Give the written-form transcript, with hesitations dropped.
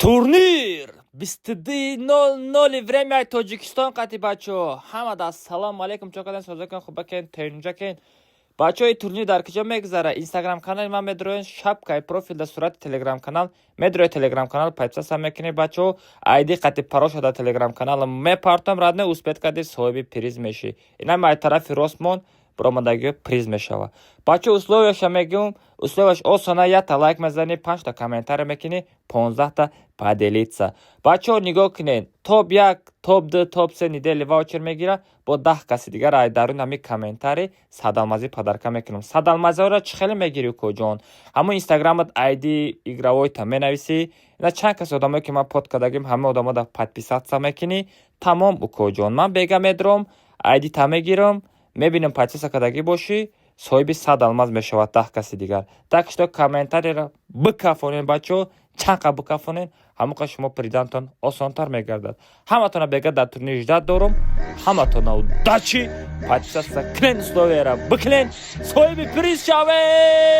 Турнир 22:00 время Тоҷикистон қати. Бачаҳо, ҳамада ассалому алайкум. Чо карден, созакен, хубакен, тенҷакен? Бачаҳои, турнир дар куҷо мегузара? Инстаграм канали ман медроен, шапкаи профил дар сурати Телеграм канал медрои, Телеграм канал подписаться мекунед. Бачаҳо, айди қати пароша дар Телеграм канал мепартом. Родной, успеть кардӣ, соҳиби приз мешӣ. Инам ай тарафи ростмон баромадагиё приз мешава. Бачаҳо, условияша мегӯм, условияш осона: якта лайк мезанӣ, панҷта комментария мекунӣ, 15-та поделиться. Бачаҳо, нигоҳ кунед: топ як, топ ду, топ се недельный ваучер мегирад, бо 10 каси дигар ай дарун ҳами комментарий 100 алмазӣ подарка мекунам. 100 алмазиҳоро чӣ хеле мегирӣ, укоҷон? Ҳамон инстаграмат айди игровойта менависӣ, ина чанд каси одамое ки ман под кардагим, ҳама одамо да подписаться мекунӣ, тамом. Укоҷон, ман бега медуром, айдита мегирам, мебинам, подписка кардагӣ бошӣ, соҳиби 100 алмаз мешавад 10 каси дигар. Так что комментарийро бикафонед, бачаҳо. Чанд қа бикафонед, ҳамон қа шумо призантон осонтар мегардад. Ҳаматона бега дар турнир ждать дорум. Ҳаматона удачи! Подписаться кунед, условияро бикунед, соҳиби приз шавед.